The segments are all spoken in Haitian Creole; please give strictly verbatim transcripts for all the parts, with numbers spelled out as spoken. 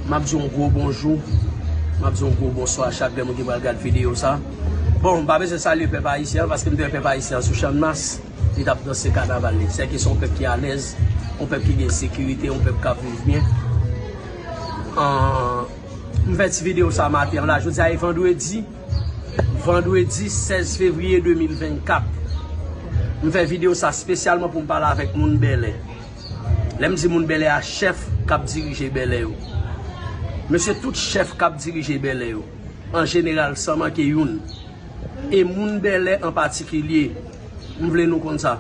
M ap di yon gwo bonjou, m ap di yon gwo bonswa a chak grenn moun ki pral gad videyo sa. Bon, m pa bezwen salye pèp ayisyen an, paske m te wè pèp ayisyen an sou Channmas, li t ap danse kanaval li. Sèke se yon pèp ki alèz, yon pèp ki gen sekirite, yon pèp k ap viv byen. An, m fè ti videyo sa maten an la, jodi a e vandredi, vandredi sèz fevriye de mil vennkat. M fè videyo sa espesyalman pou m pale avèk moun Bèlè. Lè m di moun Bèlè a, chèf k ap dirije Bèlè yo. Mesye, tout chèf k ap dirije Bèlè yo, an jeneral, san manke youn. E moun Bèlè an patikilye, m vle nou konn sa.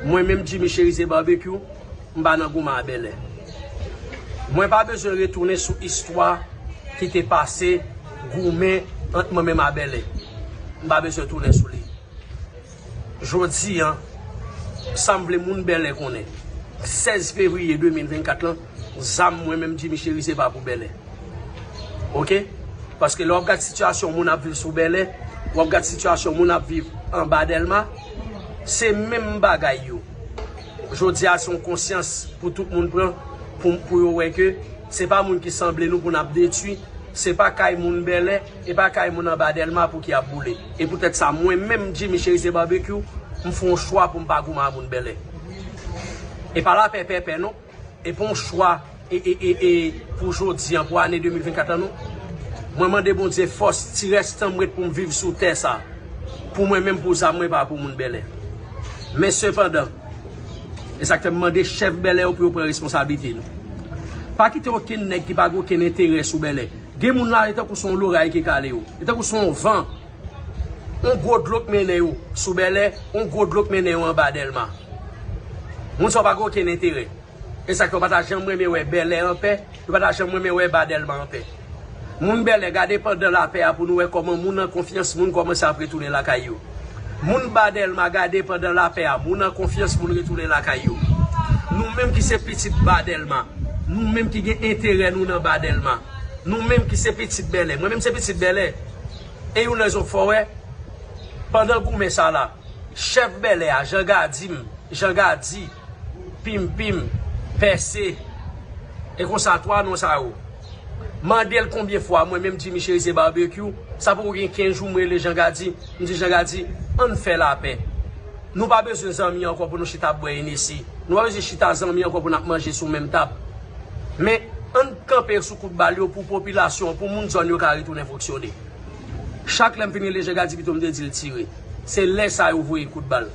Mwen menm, Jimmy Chérizier Barbecue, m pa nan goumen a Bèlè. Mwen pa bezwen retounen sou istwa ki te pase, goumen ant mwen menm a Bèlè. M pa bezwen tounen sou li. Jodi a, sa m vle moun Bèlè konnen, sèz fevriye de mil vennkat lan, zam mwen menm Jimmy Chérizier pa pou Bèlè. Oke? Paske lè w ap gad sitiyasyon moun ap viv sou Bèlè, w ap gad sitiyasyon moun ap viv anba Dèlma, se menm bagay yo. Jodi a, se yon konsyans pou tout moun pran, pou, pou yo wè ke se pa moun ki sanble nou pou n ap detwi, se pa kay moun Bèlè, e pa kay moun anba Dèlma pou ki ap boule. E poutèt sa, mwen menm, Jimmy Chérizier Barbecue, m fè yon chwa pou m pa goumen a moun Bèlè. E pa lapè pèpè non. E pa yon chwa e, e, e, e pou jodi a, pou ane de mil vennkat lan non. Mwen mande Bondye fòs, ti rès tan m ret pou m viv sou tè sa. Pou mwen menm, pou zam mwen, pa pou moun Bèlè. Men sepandan, e sa k fè m mande chèf Bèlè yo pou yo pran responsablite nou. Pa kite okenn nèg ki pa gen okenn enterè sou Bèlè. Gen moun la, e tankou se yon loray ki kale yo. E tankou se yon van. Yon gwo dlo k mennen yo sou Bèlè, yon gwo dlo k mennen yo anba Dèlma. Moun sa yo pa gen okenn enterè. E sa k fè yo pa ta janm renmen wè Bèlè anpè, yo pa ta janm renmen wè ba Dèlma anpè. Moun Bèlè, gade pandan lapè a pou nou wè kòman moun an konfyans, moun kòmanse ap retounen lakay yo. Moun ba Dèlma, gade pandan lapè a, moun an konfyans, moun retounen lakay yo. Nou menm ki se pitit ba Dèlma, nou menm ki gen enterè nou nan ba Dèlma, nou menm ki se pitit Bèlè, mwen menm se pitit Bèlè. E youn nan rezon k fè w wè, pandan goumen sa la, chèf Bèlè a, Jan Gadi m, Jan Gadi, Pim Pim, Pèse, e konsa twa non sa yo. Mande l konbyen fwa, mwen menm Jimmy Chérizier Barbecue, sa poko gen kenz jou m rele Jan Gadi, m di Jan Gadi, ann fè lapè. Nou pa bezwen zanmi ankò pou nou chita ap bwè Enesi. Nou pa bezwen chita zanmi ankò pou n ap manje sou menm tab. Men, ann kanpe sou kout bal yo pou popilasyon an, pou moun zòn yo ka retounen fonksyone. Chak lè m fin rele Jan Gadi, pito m te di l tire. Se lè sa yo voye kout bal.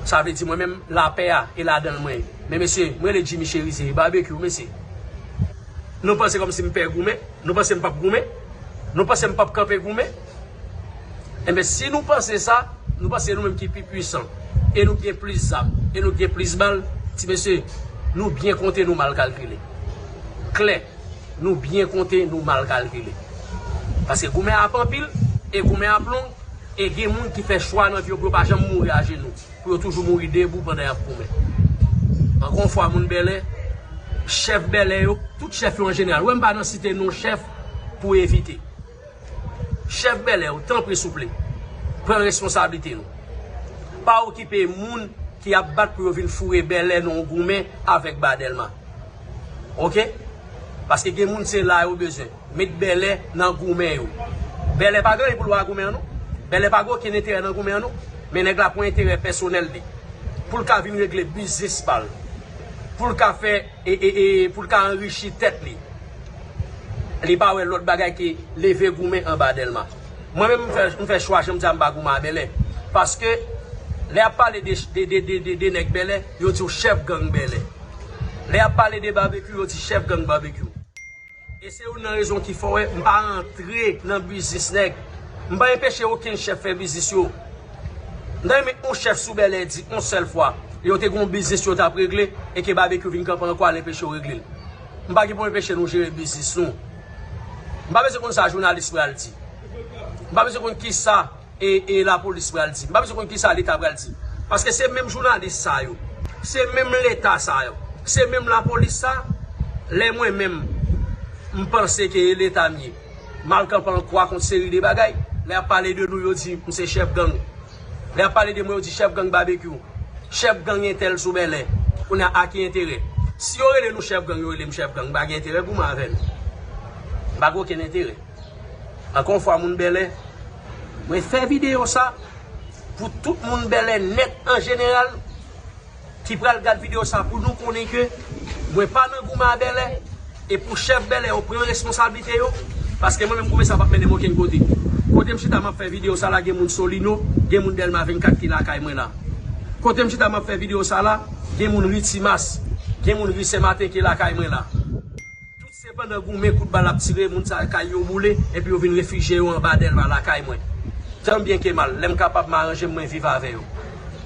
Sa vle di mwen menm, lapè a, e ladan l mwen ye. Men mesye, mwen rele Jimmy Chérizier, Barbecue, mesye. Nou panse kòmsi m pè goumen? Nou panse m p ap goumen? Nou panse m p ap kanpe goumen? Enben, si nou panse sa, nou panse nou menm ki pi pwisan, e nou gen plis zam, e nou gen plis bal, ti mesye, nou byen konte, nou mal kalkile. Klè, nou byen konte, nou mal kalkile. Paske goumen ap anpil, e goumen ap long, e gen moun ki fè chwa nan vi yo pou yo pa janm mouri ajenou, pou yo toujou mouri debou pandan y ap goumen. Ankò yon fwa, moun Bèlè, chèf Bèlè yo, tout chèf yo an jeneral, wè m pa nan site non chèf pou evite. Chèf Bèlè yo, tanpri souple, pran responsablite nou. Pa okipe moun ki ap bat pou yo vin foure Bèlè nan yon goumen avèk ba Dèlma. Oke? Paske gen moun se la yo bezwen. Met Bèlè nan goumen yo. Bèlè pa gen anyen pou l wè a goumen an non. Bèlè pa gen okenn enterè nan goumen an non. Men nèg la pran enterè pèsonèl li. Pou l ka vin regle biznis pa l. Pou l ka fè, e, e, e, pou l ka anrichi tèt li. Li pa wè lòt bagay ke leve goumen anba Dèlma. Mwen menm, m fè, m fè chwa, jan m di a, m pa goumen a Bèlè. Paske, lè y ap pale de, de, de, de, de, de nèg Bèlè, yo di w chèf gang Bèlè. Lè y ap pale de Barbecue, yo di chèf gang Barbecue. E se youn nan rezon ki fè w wè m pa rantre nan biznis nèg. M pa enpeche okenn chèf fè biznis yo. M ta renmen yon chèf sou Bèlè di yon sèl fwa, yo te gen yon biznis yo t ap regle e ke Barbecue vin kanpe an kwa l enpeche yo regle l. M pa gen pou m enpeche nou jere biznis nou. M pa bezwen konn sa jounalis pral di. M pa bezwen konn kisa e, e lapolis pral di. M pa bezwen konn kisa Leta pral di. Paske se menm jounalis sa yo, se menm Leta sa yo, se menm lapolis sa, lè mwen menm, m panse ke e Leta m ye, m al kanpe an kwa kont seri de bagay, lè y ap pale de nou, yo di m se chèf gang. Lè y ap pale de mwen, yo di chèf gang Barbecue, chèf gang entèl sou Bèlè. Kounye a, a ki enterè? Si yo rele nou chèf gang, yo rele m chèf gang, m pa gen enterè pou mwen avè nou. M pa gen okenn enterè. Ankò yon fwa, moun Bèlè, mwen fè videyo sa pou tout moun Bèlè nèt an jeneral ki pral gad videyo sa pou nou konnen ke mwen pa nan goumen a Bèlè e pou chèf Bèlè yo pran responsablite yo. Paske mwen menm koumen sa p ap mennen m okenn kote. Kote m chita m ap fè videyo sa la, gen moun Solino, gen moun Dèlma vennkat ki lakay mwen la. Kote m chita m ap fè videyo sa la, gen moun Ri Timas, gen moun Ri Senmaten ki lakay mwen la. Tout se pandan goumen kout bal ap tire, moun sa kay yo boule, epi yo vin refijye yo anba Dèlma lakay mwen. Tan byen ke mal, lè m kapab m aranje m, mwen viv avè yo.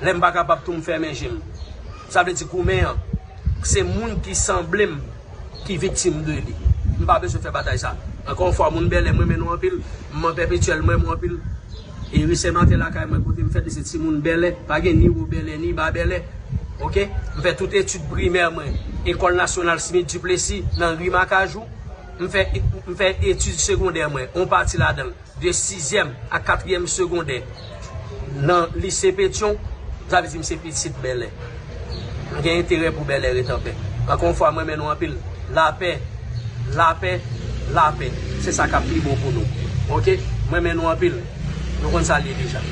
Lè m pa kapab tou, m fèmen je m. Sa vle di goumen an, se moun ki sanble m ki viktim de li. M pa bezwen fè batay sa. Ankò yon fwa, moun Bèlè, m renmen nou anpil. M an Pèpetyèl, m renmen w anpil. E Ri Senmaten lakay mwen kote m fèt, li se timoun Bèlè. Pa gen ni wo Bèlè, ni ba Bèlè. Oke? M fè tout etid primè mwen Ekòl Nasyonal Smith Duplessis nan Ri Makajou. M fè, m fè etid segondè mwen, yon pati ladan l, de sizyèm a katriyèm segondè nan Lise Petyon. Sa vle di m se pitit Bèlè. M gen enterè pou Bèlè ret anpè. Ankò yon fwa, mwen renmen nou anpil. Lapè, lapè, lapè. Se sa k ap pi bon pou nou. Oke? Mwen renmen nou anpil. Nou konn sa l ye deja.